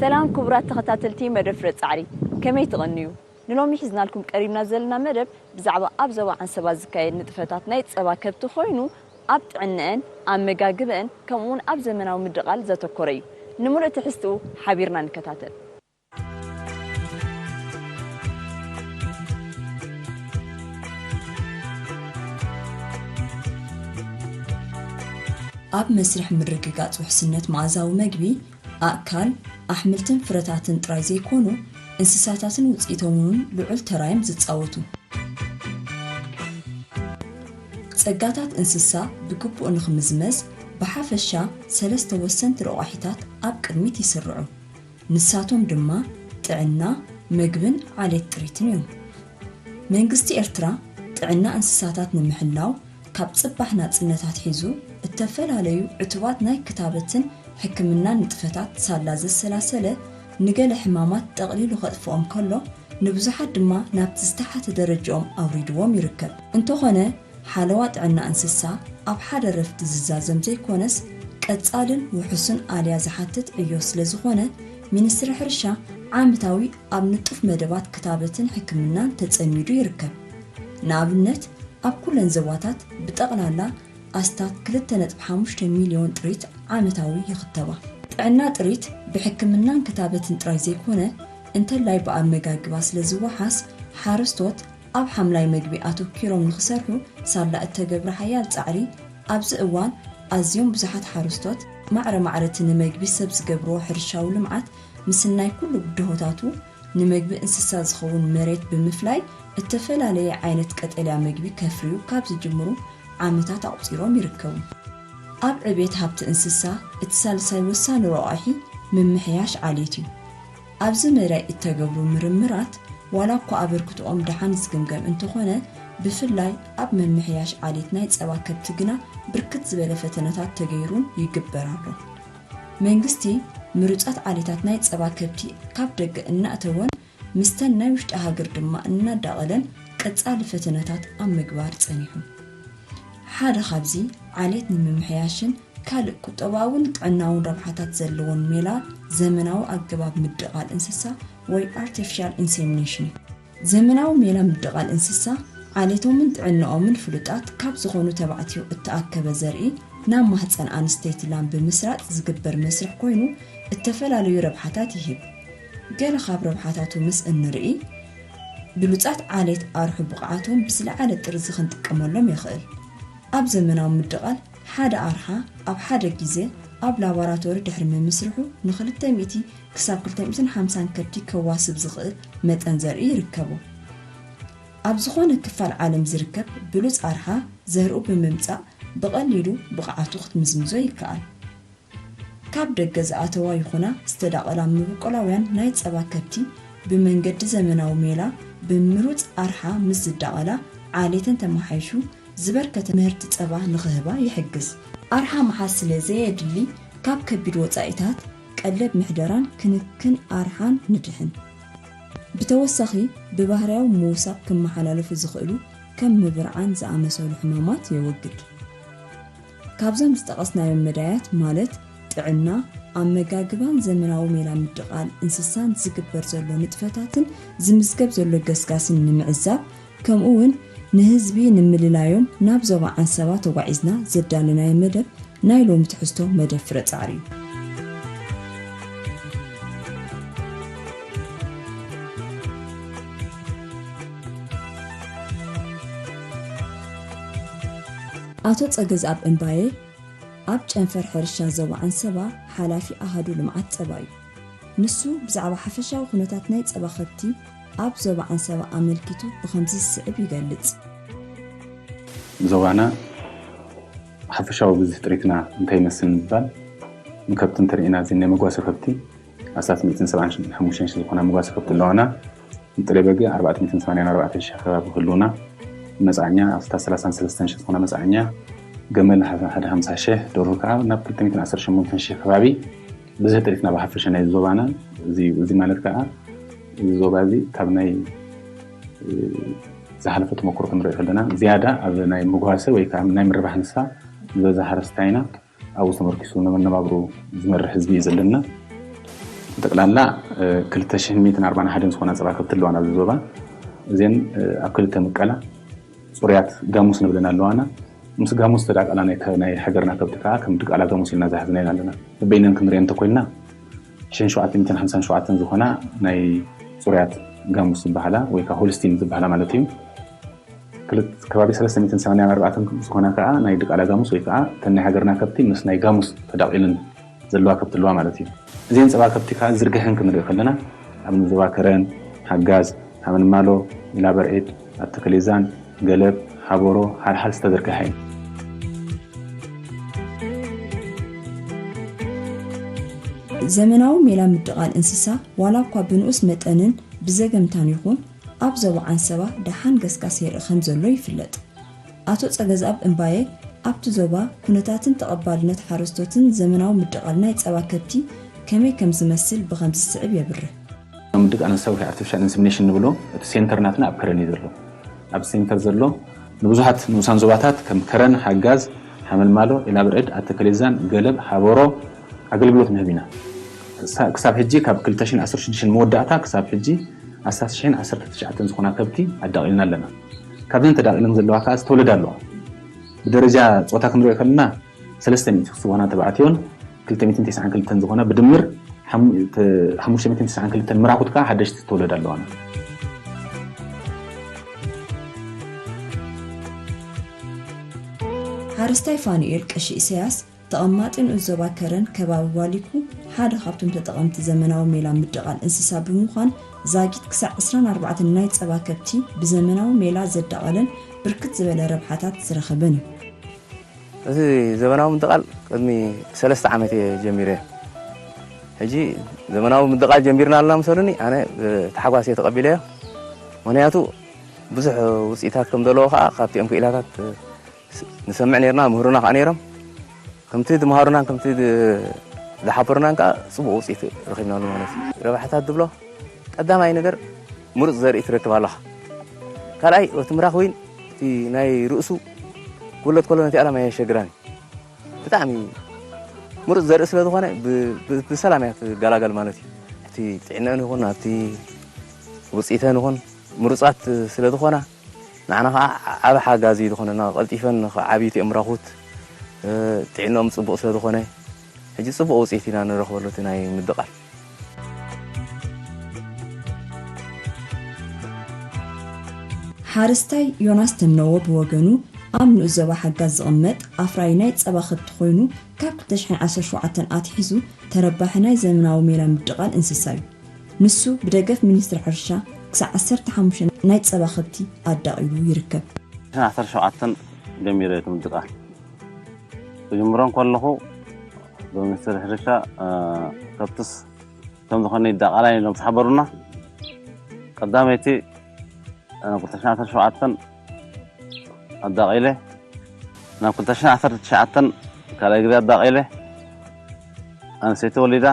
ሰላም ክቡራት ተኸታተልቲ መደብ ፍረ ጻዕሪ፣ ከመይ ትቐንዩ? ንሎሚ ሒዝናልኩም ቀሪብና ዘለና መደብ ብዛዕባ ኣብ ዞባ ዓንሰባ ዝካየድ ንጥፈታት ናይ ጸባ ከብቲ ኮይኑ፣ ኣብ ጥዕነአን፣ ኣመጋግበአን፣ ከምኡውን ኣብ ዘመናዊ ምድቓል ዘተኮረ እዩ። ንምሉእ ትሕዝትኡ ሓቢርና ንከታተል። ኣብ መስርሕ ምርግጋጽ ውሕስነት መኣዛዊ መግቢ፣ ኣእካል፣ ኣሕምልትን ፍረታትን ጥራይ ዘይኮኑ፣ እንስሳታትን ውጽኢቶምን እውን ልዑል ተራዮም ዝጻወቱ። ጸጋታት እንስሳ ብግቡእ ንኽምዝመዝ፣ ብሓፈሻ ሰለስተ ወሰንቲ ረቋሒታት ኣብ ቅድሚት ይስርዑ። ንሳቶም ድማ ጥዕና፣ መግብን ዓሌት ጥሪትን እዮም። መንግስቲ ኤርትራ ጥዕና እንስሳታት ንምሕላው፣ ካብ ጽባሕ ናጽነት ኣትሒዙ እተፈላለዩ ዕቱባት ናይ ክታበትን ሕክምናን ንጥፈታት ሳላ ዘሰላሰለ፣ ንገለ ሕማማት ጠቕሊሉ ከጥፍኦም ከሎ፣ ንብዙሓት ድማ ናብቲ ዝተሓተ ደረጃኦም ኣውሪድዎም ይርከብ። እንተኾነ፣ ሓለዋ ጥዕና እንስሳ ኣብ ሓደ ረፍቲ ዝዛዘም ዘይኮነስ፣ ቀጻልን ውሑስን ኣልያ ዝሓትት ዕዮ ስለ ዝኾነ፣ ሚኒስትሪ ሕርሻ ዓመታዊ ኣብ ንጡፍ መደባት ክታበትን ሕክምናን ተጸሚዱ ይርከብ። ንኣብነት፣ ኣብ ኩለን ዞባታት ብጠቕላላ ኣስታት ክልተ ነጥቢ ሓሙሽተ ሚልዮን ጥሪት ዓመታዊ ይኽተባ። ጥዕና ጥሪት ብሕክምናን ክታበትን ጥራይ ዘይኮነ፣ እንተላይ ብኣመጋግባ ስለ ዝወሓስ፣ ሓረስቶት ኣብ ሓምላይ መግቢ ኣተኲሮም ንኽሰርሑ ሳላ እተገብረ ሓያል ጻዕሪ፣ ኣብዚ እዋን ኣዝዮም ብዙሓት ሓረስቶት ማዕረ ማዕረ እቲ ንመግቢ ሰብ ዝገብርዎ ሕርሻዊ ልምዓት ምስናይ ኩሉ ብድሆታቱ፣ ንመግቢ እንስሳ ዝኸውን መሬት ብምፍላይ እተፈላለየ ዓይነት ቀጠልያ መግቢ ከፍርዩ ካብ ዝጅምሩ ዓመታት ኣቑጺሮም ይርከቡ። ኣብ ዕቤት ሃብቲ እንስሳ እቲ ሳልሳይ ወሳኒ ረቋሒ ምምሕያሽ ዓሌት እዩ። ኣብዚ መዳይ እተገብሩ ምርምራት፣ ዋላ እኳ ኣበርክትኦም ደሓን ዝግምገም እንተኾነ፣ ብፍላይ ኣብ ምምሕያሽ ዓሌት ናይ ጸባ ከብቲ ግና ብርክት ዝበለ ፈተነታት ተገይሩን ይግበር ኣሎ። መንግስቲ ምሩጻት ዓሌታት ናይ ጸባ ከብቲ ካብ ደገ እናእተወን፣ ምስተን ናይ ውሽጢ ሃገር ድማ እናዳቐለን ቀጻሊ ፈተነታት ኣብ ምግባር ጸኒሑ። ሓደ ካብዚ፣ ዓሌት ንምምሕያሽን ካልእ ቁጠባውን ጥዕናውን ረብሓታት ዘለዎን ሜላ ዘመናዊ ኣገባብ ምድቓል እንስሳ ወይ ኣርቲፊሻል ኢንሴሚኔሽን እዩ። ዘመናዊ ሜላ ምድቓል እንስሳ፣ ዓሌቶምን ጥዕናኦምን ፍሉጣት ካብ ዝኾኑ ተባዕትዮ እተኣከበ ዘርኢ ናብ ማህጸን ኣንስተይቲ ላም ብምስራጽ ዝግበር መስርሕ ኮይኑ፣ እተፈላለዩ ረብሓታት ይህብ። ገለ ካብ ረብሓታቱ ምስ እንርኢ፣ ብሉጻት ዓሌት ኣርሑ ብቕዓቶም ብዝለዓለ ጥርዚ ክንጥቀመሎም የኽእል። ኣብ ዘመናዊ ምድቓል፣ ሓደ ኣርሓ ኣብ ሓደ ግዜ ኣብ ላቦራቶሪ ድሕሪ ምምስርሑ ንኽልተ ሚእቲ ክሳብ ክልተ ሚእትን ሓምሳን ከብቲ ከዋስብ ዝኽእል መጠን ዘርኢ ይርከቦ። ኣብ ዝኾነ ክፋል ዓለም ዝርከብ ብሉጽ ኣርሓ ዘርኡ ብምምጻእ ብቐሊሉ ብቕዓቱ ክትምዝምዞ ይከኣል። ካብ ደገ ዝኣተዋ ይኹና ዝተዳቐላ መበቆላውያን ናይ ጸባ ከብቲ ብመንገዲ ዘመናዊ ሜላ ብምሩጽ ኣርሓ ምስ ዝዳቐላ ዓሌተን ተመሓይሹ ዝበርከተ ምህርቲ ጸባ ንኽህባ ይሕግዝ። ኣርሓ ምሓዝ ስለ ዘየድሊ ካብ ከቢድ ወጻኢታት፣ ቀለብ ምሕደራን ክንክን ኣርሓን ንድሕን። ብተወሳኺ ብባህርያዊ ምውሳብ ክመሓላለፉ ዝኽእሉ ከም ምብርዓን ዝኣመሰሉ ሕማማት የወግድ። ካብዞም ዝጠቐስናዮም መዳያት ማለት ጥዕና፣ ኣመጋግባን ዘመናዊ ሜላ ምድቓል እንስሳን ዝግበር ዘሎ ንጥፈታትን ዝምዝገብ ዘሎ ገስጋስን ንምዕዛብ፣ ከምኡ እውን ንህዝቢ ንምልላዮም ናብ ዞባ ዓንሰባ ተጓዒዝና ዘዳለናዮ መደብ ናይ ሎሚ ትሕዝቶ መደብ ፍረ ጻዕሪ እዩ። ኣቶ ጸገዝኣብ እምባየ ኣብ ጨንፈር ሕርሻ ዞባ ዓንሰባ ሓላፊ ኣሃዱ ልምዓት ጸባ እዩ። ንሱ ብዛዕባ ሓፈሻዊ ኩነታት ናይ ጸባ ከብቲ ኣብ ዞባ ዓንሰባ ኣመልኪቱ ብኸምዚ ዝስዕብ ይገልጽ። ዞባና ሓፈሻዊ ብዝሒ ጥሪትና እንታይ ይመስል ንምባል፣ ንከብቲ እንተርኢና፣ እዚ ናይ መጓሰ ከብቲ ኣስታት ሚእትን ሰብዓን ሓሙሽተን ሺሕ ዝኾና መጓሰ ከብቲ ኣለዋና። ንጥሬ በጊዕ ኣርባዕተ ሚእትን ሰማንያን ኣርባዕተን ሺሕ ከባቢ ክህልውና፣ መጻዕኛ ኣስታት ሰላሳን ሰለስተን ሺሕ ዝኾና መጻዕኛ፣ ገመል ሓደ ሓምሳ ሺሕ፣ ደርሁ ከዓ ናብ ክልተ ሚእትን ዓሰርተ ሸሞንተን ሺሕ ከባቢ ብዝሒ ጥሪትና ብሓፈሻ ናይ ዞባና እዚ እዩ። እዚ ማለት ከዓ እዚ ዞባ እዚ ካብ ናይ፣ እ፣ ዝሓለፈ ተመክሮ ክንርኢ ከለና ዝያዳ ኣብ ናይ መጓሰ ወይ ከዓ ናይ ምርባሕ እንስሳ ዝበዝሐ ሓረስታይና ኣብኡ ተመርኪሱ ንመነባብሮ ዝመርሕ ህዝቢ እዩ ዘለና። ጠቕላላ ክልተ ሽሕን ሚእትን ኣርባን ሓደን ዝኾና ጸባ ከብቲ ኣለዋና ኣብዚ ዞባ። እዚን ኣብ ክልተ ምቀላ ጽሩያት ጋሙስ ንብለን ኣለዋና። ምስ ጋሙስ ተዳቀላ ናይ ሃገርና ከብቲ ከዓ ከም ድቃላ ጋሙስ ኢልና ዝሓዝና ኢና ኣለና። በይነን ክንሪኦ እንተኮይንና ሽሕን ሸውዓተ ሚእትን ሓምሳን ሸውዓተን ዝኾና ናይ ጽሩያት ጋሙስ ዝበሃላ ወይ ከዓ ሆልስቲን ዝበሃላ ማለት እዩ። ክልት ከባቢ ሰለስተ ሚእትን ሰማንያን ኣርባዕተን ዝኾና ከዓ ናይ ድቃላ ጋሙስ ወይ ከዓ ተን ናይ ሃገርና ከብቲ ምስ ናይ ጋሙስ ተዳቂልን ዘለዋ ከብቲ ኣለዋ ማለት እዩ። እዚን ጸባ ከብቲ ከዓ ዝርግሐን ክንርኢ ከለና ኣብ ንዞባ ከረን፣ ሓጋዝ፣ ሃመልማሎ፣ ኢላበርዒድ፣ ኣተከሌዛን፣ ገለብ፣ ሃቦሮ፣ ሓልሓል ዝተዘርግሐ እዩ። ዘመናዊ ሜላ ምድቓል እንስሳ ዋላ እኳ ብንኡስ መጠንን ብዘገምታን ይኹን ኣብ ዞባ ዓንሰባ ደሓን ገስጋስ የርኢ ከም ዘሎ ይፍለጥ። ኣቶ ጸገዝኣብ እምባየ ኣብቲ ዞባ ኩነታትን ተቐባልነት ሓረስቶትን ዘመናዊ ምድቓል ናይ ጸባ ከብቲ ከመይ ከም ዝመስል ብኸምዚ ዝስዕብ የብርህ። ምድቃል እንስሳ ወይ ኣርቲፊሻል ኢንሰሚኔሽን ንብሎ እቲ ሴንተር ናትና ኣብ ከረን እዩ ዘሎ። ኣብ ሴንተር ዘሎ ንብዙሓት ንኡሳን ዞባታት ከም ከረን፣ ሓጋዝ፣ ሓመልማሎ፣ ኢላብርዕድ፣ ኣተከሌዛን፣ ገለብ፣ ሃበሮ ኣገልግሎት ንህብ ኢና። ክሳብ ሕጂ ካብ ክልተ ሽሕን ዓሰርተ ሽዱሽተን መወዳእታ ክሳብ ሕጂ ኣስታት ሽሕን ዓሰርተ ትሽዓተን ዝኾና ከብቲ ኣዳቒልና ኣለና። ካብዘን ተዳቒለን ዘለዋ ከዓ ዝተወለዳ ኣለዋ። ብደረጃ ጾታ ክንሪኦ ከለና ሰለስተ ሚእቲ ዝኾና ተባዕትዮን ክልተ ሚእትን ተስዓን ክልተን ዝኾና ብድምር ሓሙሽተ ሚእትን ተስዓን ክልተን ምራኹት ከዓ ሓደሽቲ ዝተወለዳ ኣለዋና። ሓረስታይ ፋኑኤል ቀሺ ኢሳያስ ተቐማጢ ንኡስ ዞባ ከረን ከባቢ ዋሊኩ ሓደ ካብቶም ተጠቐምቲ ዘመናዊ ሜላ ምድቓል እንስሳ ብምዃን ዛጊት ክሳዕ ዕስራን ኣርባዕተን ናይ ጸባ ከብቲ ብዘመናዊ ሜላ ዘዳቐለን ብርክት ዝበለ ረብሓታት ዝረኸበን እዩ። እዚ ዘመናዊ ምድቓል ቅድሚ ሰለስተ ዓመት እየ ጀሚረ። ሕጂ ዘመናዊ ምድቓል ጀሚርና ኣለና ምሰሉኒ ኣነ ብታሕጓስ እየ ተቐቢለዮ። ምኽንያቱ ብዙሕ ውፅኢታት ከም ዘለዎ ከዓ ካብቲኦም ክኢላታት ንሰምዕ ነርና ምህሩና ከዓ ነይሮም። ከምቲ ዝመሃሩናን ከምቲ ዝሓበሩናን ከዓ ፅቡቕ ውፅኢት ረኺብናሉ ማለት እዩ። ረብሓታት ዝብሎ ቀዳማይ ነገር ምሩፅ ዘርኢ ትረክብ ኣለኻ። ካልኣይ እቲ ምራኽ ወይን እቲ ናይ ርእሱ ክውለድ ከሎ ነቲ ዓላማ የሸግራን እዩ። ብጣዕሚ ምሩፅ ዘርኢ ስለ ዝኾነ ብሰላም እያ ትገላገል ማለት እዩ። እቲ ጥዕነአን ይኹን ኣብቲ ውፅኢተን ይኹን ምሩፃት ስለ ዝኾና ንዓና ከዓ ዓብ ሓጋዚ ዝኾነና ቀልጢፈን ንዓብዩ እቲኦም ምራኹት ጥዕንኦም ፅቡቕ ስለ ዝኾነ ሕጂ ፅቡቕ ውፅኢት ኢና ንረኽበሉ እቲ ናይ ምድቓል። ሓረስታይ ዮናስ ተነዎ ብወገኑ ኣብ ንኡስ ዞባ ሓጋዝ ዝቕመጥ ኣፍራይ ናይ ጸባ ከብቲ ኮይኑ ካብ ክልተ ሽሕን ዓሰርተ ሸውዓተን ኣትሒዙ ተረባሒ ናይ ዘመናዊ ሜላ ምድቓል እንስሳ እዩ። ንሱ ብደገፍ ሚኒስትሪ ሕርሻ ክሳዕ ዓሰርተ ሓሙሽተ ናይ ጸባ ከብቲ ኣዳቒሉ ይርከብ። ዓሰርተ ሸውዓተ ጀሚረ እቲ ምድቓል ክጅምሮ እንከለኹ ብሚኒስትሪ ሕርሻ ከብትስ ከም ዝኾነ ይዳቐላ ኢሎም ዝሓበሩና ቀዳመይቲ ናብ ክልተ ሽሕን ዓሰርተ ሸውዓተን ኣዳቒለ ናብ ክልተ ሽሕን ዓሰርተ ትሽዓተን ካልኣይ ግዜ ኣዳቒለ ኣንስተይቲ ወሊዳ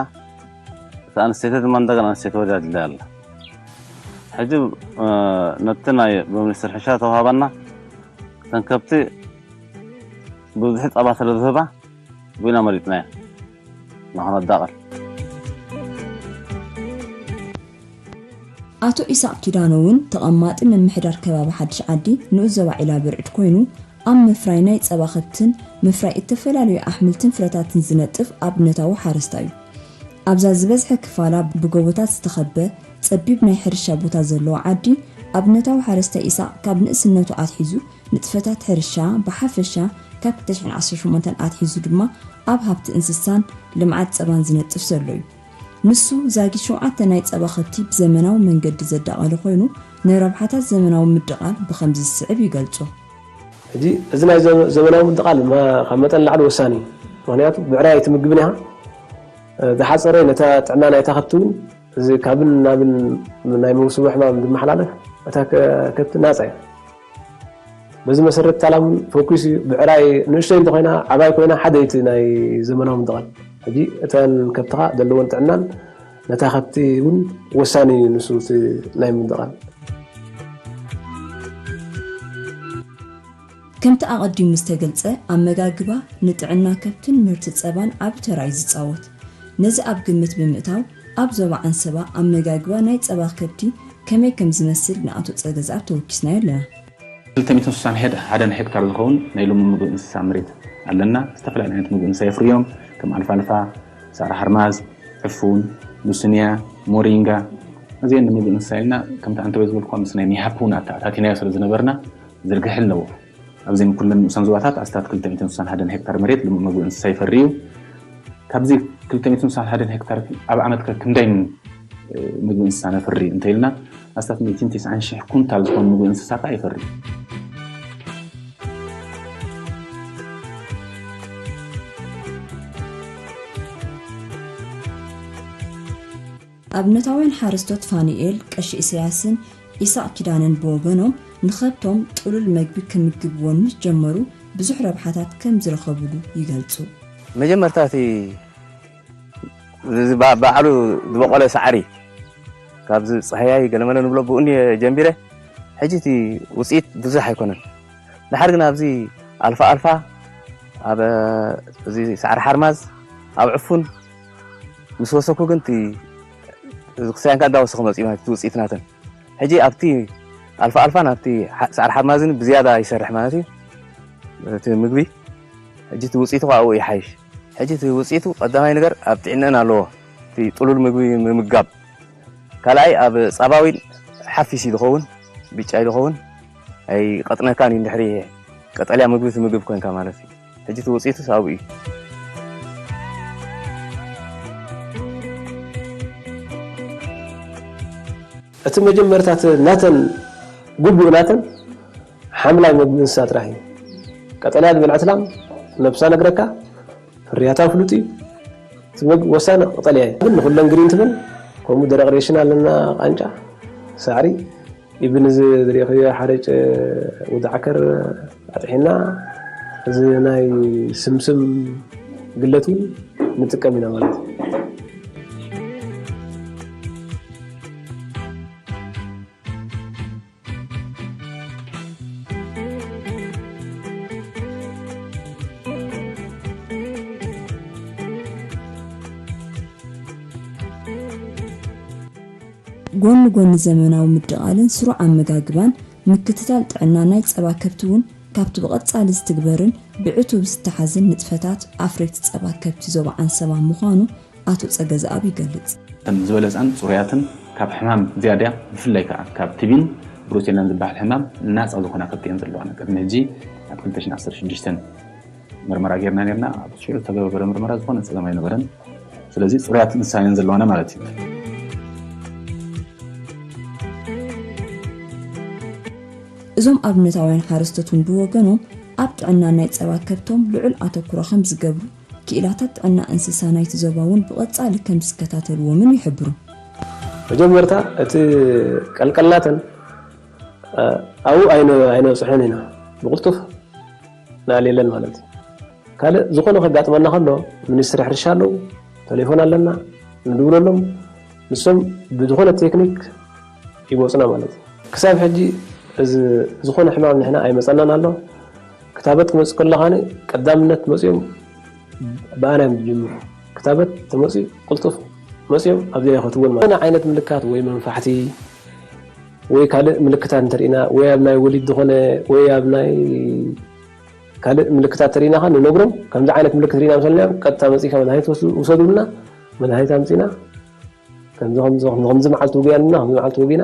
እታ ኣንስተይቲ ድማ እንደገና ኣንስተይቲ ወሊዳ ድላ ኣላ። ሕጂ ነቲ ናይ ብሚኒስትር ሕርሻ ተዋሃባና እተን ከብቲ ብብዝሒ ጸባ ስለ ዝህባ ብኢና መሪጽናዮ ንኸነዳቕል። ኣቶ ኢሳቕ ኪዳነ እውን ተቐማጢ ምምሕዳር ከባቢ ሓድሽ ዓዲ ንኡስ ዞባ ዒላ ብርዕድ ኮይኑ ኣብ ምፍራይ ናይ ጸባ ከብትን ምፍራይ እተፈላለዩ ኣሕምልትን ፍረታትን ዝነጥፍ ኣብነታዊ ሓረስታይ እዩ። ኣብዛ ዝበዝሐ ክፋላ ብጎቦታት ዝተኸበ ጸቢብ ናይ ሕርሻ ቦታ ዘለዎ ዓዲ ኣብነታዊ ሓረስታይ ኢሳቕ ካብ ንእስነቱ ኣትሒዙ ንጥፈታት ሕርሻ ብሓፈሻ ካብ ክልተ ሽሕን ዓሰርተ ሸሞንተን ኣትሒዙ ድማ ኣብ ሃብቲ እንስሳን ልምዓት ጸባን ዝነጥፍ ዘሎ እዩ። ንሱ ዛጊት ሸውዓተ ናይ ጸባ ከብቲ ብዘመናዊ መንገዲ ዘዳቐለ ኮይኑ ንረብሓታት ዘመናዊ ምድቓል ብኸምዚ ዝስዕብ ይገልጾ። ሕጂ እዚ ናይ ዘመናዊ ምድቓል ካብ መጠን ንላዕሊ ወሳኒ እዩ። ምኽንያቱ ብዕራይ ኣይትምግብን ኢኻ። ዝሓፀረ ነታ ጥዕና ናይታ ከብቲ እውን እዚ ካብን ናብን ናይ መውስቦ ሕማም ዝመሓላለፍ እታ ከብቲ ናፃ እያ። በዚ መሰረት ታላም ፎኪስ እዩ ብዕራይ ንእሽተይ እንተኮይና ዓባይ ኮይና ሓደ እቲ ናይ ዘመናዊ ምድቓል ሕጂ እተን ከብትኻ ዘለዎን ጥዕናን ነታ ከብቲ እውን ወሳኒ እዩ ንሱ እቲ ናይ ምድቓል። ከምቲ ኣቐዲሙ ዝተገልጸ ኣመጋግባ ንጥዕና ከብትን ምህርቲ ጸባን ዓቢ ተራ እዩ ዝጻወት። ነዚ ኣብ ግምት ብምእታው ኣብ ዞባ ዓንሰባ ኣመጋግባ ናይ ጸባ ከብቲ ከመይ ከም ዝመስል ንኣቶ ጸገዝኣብ ተወኪስናዮ ኣለና። ክልተ ሚእትን ስሳን ሓደ ሄክታር ዝኸውን ናይ ልሙን ምግቢ እንስሳ መሬት ኣለና። ዝተፈላለዩ ዓይነት ምግቢ እንስሳ የፍርዮም፣ ከም ኣልፋልፋ፣ ሳዕሪ ሓርማዝ፣ ዕፉን፣ ሉስንያ፣ ሞሪንጋ። እዚአን ንምግቢ እንስሳ ኢልና ከምቲ ኣንተበ ዝበልኳ ምስ ናይ ሚሃፕ እውን ኣተኣታቲናዮ ስለ ዝነበርና ዝርግሐ ኣለዎ። ኣብዚ ኩለን ንኡሳን ዞባታት ኣስታት ክልተ ሚእትን ስሳን ሓደ ሄክታር መሬት ልሙን ምግቢ እንስሳ ይፈሪ እዩ። ካብዚ ክልተ ሚእትን ስሳን ሓደ ሄክታር ኣብ ዓመት ከ ክንደይ ምግቢ እንስሳ ነፍሪ እንተኢልና ኣስታት ሚእትን ትስዓን ሽሕ ኩንታል ዝኾን ምግቢ እንስሳ ከዓ ይፈሪ። ኣብነታውያን ሓረስቶት ፋኑኤል ቀሺ ኢሳያስን ኢሳቕ ኪዳነን ብወገኖም ንኸብቶም ጥሉል መግቢ ክምግብዎን ምስ ጀመሩ ብዙሕ ረብሓታት ከም ዝረኸብሉ ይገልጹ። መጀመርታ እቲ እዚ ባ- ባዕሉ ዝበቆለ ሳዕሪ ካብዚ ፀሃያይ ገለመለ ንብሎ ብኡ እንድየ ጀምቢረ። ሕጂ እቲ ውፅኢት ብዙሕ ኣይኮነን። ድሓር ግን ኣብዚ ኣልፋ ኣልፋ ኣብ እዚ ሳዕሪ ሓርማዝ ኣብ ዕፉን ምስ ወሰኩ ግን እቲ እዚ ክሳያንካ እንዳወሰኹ መፅኡ ማለት እቲ ውፅኢት ናተን ሕጂ ኣብቲ ኣልፋ ኣልፋ ናብቲ ሓ- ሳዕሪ ሓርማዝን ብዝያዳ ይሰርሕ ማለት እዩ እቲ ምግቢ። ሕጂ እቲ ውፅኢቱ ከዓ ኣብኡ ይሓይሽ። ሕጂ እቲ ውፅኢቱ ቀዳማይ ነገር ኣብ ጥዕነን ኣለዎ። እቲ ጥሉል ምግቢ ምምጋብ ካልኣይ ኣብ ፃባዊን ሓፊስ እዩ ዝኸውን፣ ብጫ እዩ ዝኸውን። ኣይቀጥነካን እዩ እንድሕሪ ቀጠልያ ምግቢ ትምግብ ኮንካ ማለት እዩ። ሕጂ እቲ ውፅኢቱ ኣብኡ እዩ። እቲ መጀመርታ እቲ ናተን ግቡእ ናተን ሓምላይ መግቢ እንስሳ ጥራሕ እዩ። ቀጠልያ ዝበልዐት ላም ነብሳ ነግረካ ፍርያታ ፍሉጥ እዩ። እቲ መግቢ ወሳኒ ቀጠልያ እዩ። ግን ንኹለን ግሪን ትብል ከምኡ ደረቕ ሬሽን ኣለና ቃንጫ ሳዕሪ ኢብን እዚ ዝሪእኽዮ ሓረጭ ውድዓከር ኣጥሒና እዚ ናይ ስምስም ግለት እውን ንጥቀም ኢና ማለት እዩ። ጎኒ ጎኒ ዘመናዊ ምድቓልን ስሩዕ ኣመጋግባን ምክትታል ጥዕና ናይ ጸባ ከብቲ እውን ካብቲ ብቐጻሊ ዝትግበርን ብዕቱብ ዝተሓዘን ንጥፈታት ኣፍረይቲ ጸባ ከብቲ ዞባ ዓንሰባ ምዃኑ ኣቶ ጸገዝኣብ ይገልጽ። እተን ዝበለጻን ጽሩያትን ካብ ሕማም ዝያዳ ብፍላይ ከዓ ካብ ቲቢን ብሩሴላን ዝበሃል ሕማም ናጻ ዝኾና ከብቲ እየን ዘለዋና። ቅድሚ ሕጂ ኣብ ክልተ ሽሕን ዓሰርተ ሽዱሽተን ምርመራ ጌርና ኔርና። ኣብ ሽዑ ዝተገበረ ምርመራ ዝኾነ ጸገም ኣይነበረን። ስለዚ ጽሩያት እንስሳ እየን ዘለዋና ማለት እዩ። እዞም ኣብነታውያን ሓረስቶት እውን ብወገኖም ኣብ ጥዕና ናይ ጸባ ከብቶም ልዑል ኣተኩሮ ከም ዝገብሩ ክኢላታት ጥዕና እንስሳ ናይቲ ዞባ እውን ብቐጻሊ ከም ዝከታተልዎምን ይሕብሩ። መጀመርታ እቲ ቀልቀልናተን ኣብኡ ኣይነ- ኣይነበፅሕን ኢና ብቕልጡፍ ንኣልየለን ማለት እዩ። ካልእ ዝኾነ ከጋጥመና ከሎ ሚኒስትሪ ሕርሻ ኣለዉ፣ ቴሌፎን ኣለና፣ ንድውለሎም፣ ንሶም ብዝኾነ ቴክኒክ ይመፁና ማለት እዩ። ክሳብ ሕጂ እዚ ዝኾነ ሕማም ንሕና ኣይመፀናን ኣሎ። ክታበት ክመፅእ ከሎ ኸዓኒ ቀዳምነት መፅኦም ብኣና እዮም ዝጅምሩ። ክታበት ተመፅኡ ቅልጡፍ መፅኦም ኣብዚኣ ይኸትዎን ማለት ዝኾነ ዓይነት ምልክታት ወይ መንፋሕቲ ወይ ካልእ ምልክታት እንተርኢና ወይ ኣብ ናይ ወሊድ ዝኾነ ወይ ኣብ ናይ ካልእ ምልክታት ተርኢና ኸ ንነግሮም ከምዚ ዓይነት ምልክት ርኢና ምስ በልናዮም ቀጥታ መፂእካ መድሃኒት ወስዱ ውሰዱ ብልና መድሃኒት ኣምፂና ከምዚ ከምዚ ከምዚ መዓልቲ ውግእ ኣለና ከምዚ መዓልቲ ወጊእና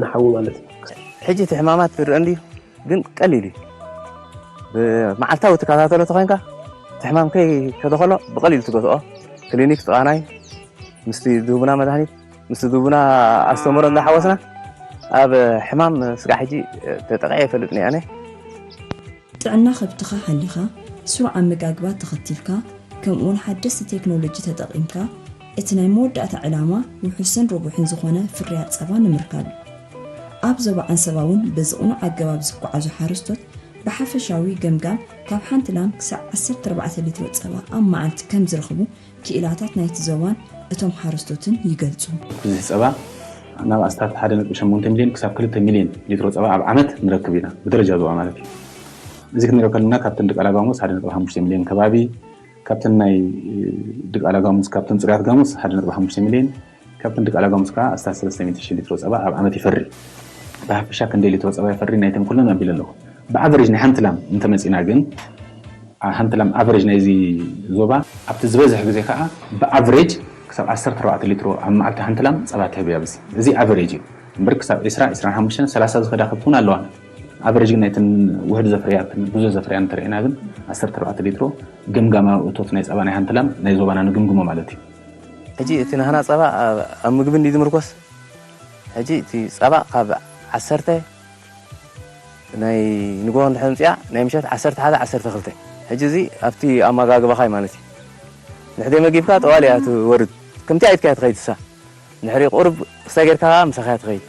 ንሓዊ ማለት እዩ። ሕጂ እቲ ሕማማት ዝረአ እንድዩ ግን ቀሊል እዩ። ብመዓልታዊ ትከታተሎ ተኾይንካ እቲ ሕማም ከይ ከደኸሎ ብቐሊሉ ትገትኦ። ክሊኒክ ጥቓናይ ምስቲ ዝህቡና መድሃኒት ምስቲ ዝህቡና ኣስተምህሮ እንዳሓወስና ኣብ ሕማም ስጋዕ ሕጂ ተጠቂዐ ይፈልጥን እየ ኣነ። ጥዕና ከብትኻ ሓሊኻ፣ ስሩዕ ኣመጋግባ ተኸቲልካ፣ ከምኡውን ሓደስቲ ቴክኖሎጂ ተጠቒምካ፣ እቲ ናይ መወዳእታ ዕላማ ውሑስን ርቡሕን ዝኾነ ፍርያት ጸባ ንምርካብ እዩ። ኣብ ዞባ ዓንሰባ እውን በዚ ቅኑዕ ኣገባብ ዝጓዓዙ ሓረስቶት ብሓፈሻዊ ገምጋም ካብ ሓንቲ ላም ክሳዕ ዓሰርተ ኣርባዕተ ሊትሮ ጸባ ኣብ መዓልቲ ከም ዝረኽቡ ክኢላታት ናይቲ ዞባን እቶም ሓረስቶትን ይገልጹ። ብዝሒ ጸባ ናብ ኣስታት ሓደ ነጥቢ ሸሞንተ ሚልዮን ክሳብ ክልተ ሚልዮን ሊትሮ ጸባ ኣብ ዓመት ንረክብ ኢና፣ ብደረጃ ዞባ ማለት እዩ። እዚ ክንሪኦ ከለና ካብ ትንዲ ቀላባሞስ ሓደ ነጥቢ ሓሙሽተ ሚልዮን ከባቢ፣ ካብተን ናይ ድቃላ ጋሙስ፣ ካብተን ፅሩያት ጋሙስ ሓደ ነጥቢ ሓሙሽተ ሚልዮን፣ ካብተን ድቃላ ጋሙስ ከዓ ኣስታት ሰለስተ ሚእቲ ሺሕ ሊትሮ ፀባ ኣብ ዓመት ይፈሪ። ብሓፈሻ ክንደይ ሊትሮ ፀባ ይፈሪ ናይተን ኩለን ኣቢለ ኣለኹ። ብኣቨሬጅ ናይ ሓንቲ ላም እንተመፂና ግን፣ ሓንቲ ላም ኣቨሬጅ ናይዚ ዞባ ኣብቲ ዝበዝሕ ግዜ ከዓ ብኣቨሬጅ ክሳብ ዓሰርተ ኣርባዕተ ሊትሮ ኣብ መዓልቲ ሓንቲ ላም ፀባ ትህብ እያ። እዚ ኣቨሬጅ እዩ እምበር ክሳብ ዒስራ፣ ዒስራን ሓሙሽተን፣ ሰላሳ ዝኸዳ ከብቲ እውን ኣለዋና። ኣቨሬጅ ግን ናይተን ውሕድ ዘፍርያትን ብዙሕ ዘፍርያን እንተርኢና ግን ዓሰርተ ኣርባዕተ ሊትሮ ገምጋማዊ እቶት ናይ ጸባ ናይ ሓንቲ ላም ናይ ዞባና ንግምግሞ ማለት እዩ። ሕጂ እቲ ናህና ጸባ ኣብ ኣብ ምግቢ እንዲ ዝምርኮስ፣ ሕጂ እቲ ጸባ ካብ ዓሰርተ ናይ ንግሆ እንድሕር ምጽያ ናይ ምሸት ዓሰርተ ሓደ ዓሰርተ ክልተ። ሕጂ እዚ ኣብቲ ኣመጋግባኻ እዩ ማለት እዩ። ንሕደ መጊብካ ጠዋል እያ ትወርድ። ከምቲ ኣይትካያ ትኸይድ እሳ። ድሕሪ ቁሩብ ክስታይ ጌርካ ምሳኻ ትኸይድ።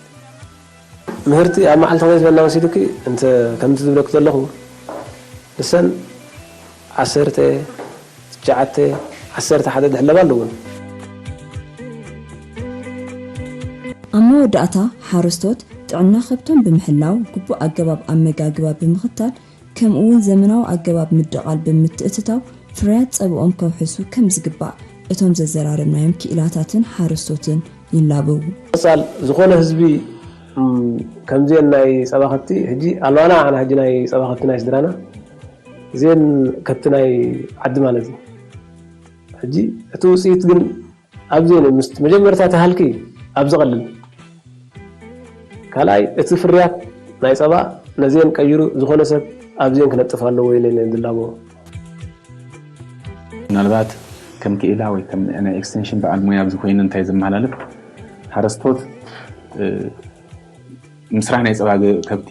ምህርቲ ኣብ መዓልቲ ክንደይ ዝበልና ወሲዱኪ እንተ ከምቲ ዝብለኪ ዘለኹ ንሰን ዓሰርተ ትሽዓተ ዓሰርተ ሓደ ድሕለባ ኣለውን። ኣብ መወዳእታ ሓረስቶት ጥዕና ከብቶም ብምሕላው ግቡእ ኣገባብ ኣመጋግባ ብምኽታል ከምኡ እውን ዘመናዊ ኣገባብ ምድቓል ብምትእትታው ፍርያት ጸብኦም ከውሕሱ ከም ዝግባእ እቶም ዘዘራረብናዮም ክኢላታትን ሓረስቶትን ይላበዉ። ቀጻል ዝኾነ ህዝቢ ከምዚኤን ናይ ጸባ ከብቲ ሕጂ ኣለዋና። ኣና ሕጂ ናይ ጸባ ከብቲ ናይ ስድራና እዚኤን ከብቲ ናይ ዓዲ ማለት እዩ። ሕጂ እቲ ውፅኢት ግን ኣብዚኤን ምስ መጀመርታ ተሃልኪ ኣብ ዝቐልል ካልኣይ እቲ ፍርያት ናይ ፀባ ነዚኤን ቀይሩ ዝኾነ ሰብ ኣብዚኤን ክነጥፍ ኣለዎ ኢለ እየ ዝላቦ። ምናልባት ከም ክኢላ ወይ ከም ናይ ኤክስቴንሽን በዓል ሞያ ኣብዚ ኮይኑ እንታይ ዘመሓላልፍ ሓረስቶት ምስራሕ ናይ ፀባ ከብቲ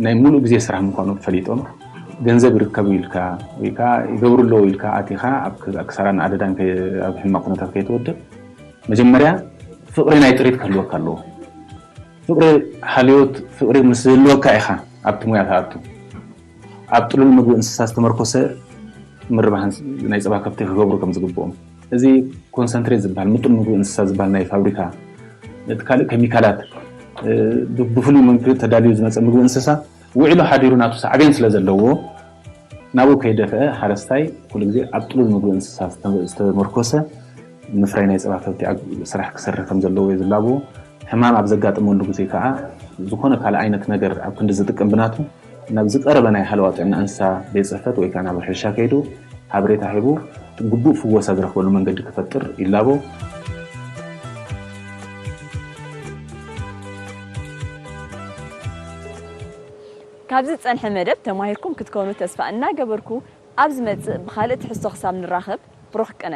ናይ ሙሉእ ግዜ ስራሕ ምኳኑ ፈሊጦም ገንዘብ ይርከቡ ኢልካ ወይ ከዓ ይገብሩ ኣለዉ ኢልካ ኣቲኻ ኣብ ክሳራን ኣደዳን ኣብ ሕማቅ ኩነታት ከይትወድቅ መጀመርያ ፍቅሪ ናይ ጥሪት ክህልወካ ኣለዎ። ፍቅሪ ሓልዮት ፍቅሪ ምስ ዝህልወካ ኢኻ ኣብቲ ሙያ ትኣቱ። ኣብ ጥሉል ምግቢ እንስሳ ዝተመርኮሰ ምርባሕ ናይ ፀባ ከብቲ ክገብሩ ከም ዝግብኦም። እዚ ኮንሰንትሬት ዝበሃል ምጡን ምግቢ እንስሳ ዝበሃል ናይ ፋብሪካ እቲ ካልእ ኬሚካላት ብፍሉይ መንገዲ ተዳልዩ ዝመፀ ምግቢ እንስሳ ውዒሉ ሓዲሩ ናቱ ሳዕቤን ስለ ዘለዎ ናብኡ ከይደፍአ ሓረስታይ ኩሉ ግዜ ኣብ ጥሉል ምግቢ እንስሳ ዝተመርኮሰ ምፍራይ ናይ ፀባ ከብቲ ስራሕ ክሰርሕ ከም ዘለዎ እዩ ዝላቦ። ሕማም ኣብ ዘጋጥመሉ ግዜ ከዓ ዝኾነ ካልእ ዓይነት ነገር ኣብ ክንዲ ዝጥቀም ብናቱ ናብ ዝቀረበ ናይ ሓለዋ ጥዕና እንስሳ ቤት ፅሕፈት ወይ ከዓ ናብ ሕርሻ ከይዱ ሓበሬታ ሂቡ ግቡእ ፍወሳ ዝረኽበሉ መንገዲ ክፈጥር ይላቦ። ካብዚ ዝፀንሐ መደብ ተማሂርኩም ክትኮኑ ተስፋ እናገበርኩ ኣብ ዝመፅእ ብኻልእ ትሕዝቶ ክሳብ ንራኸብ ብሩኽ ቅነ።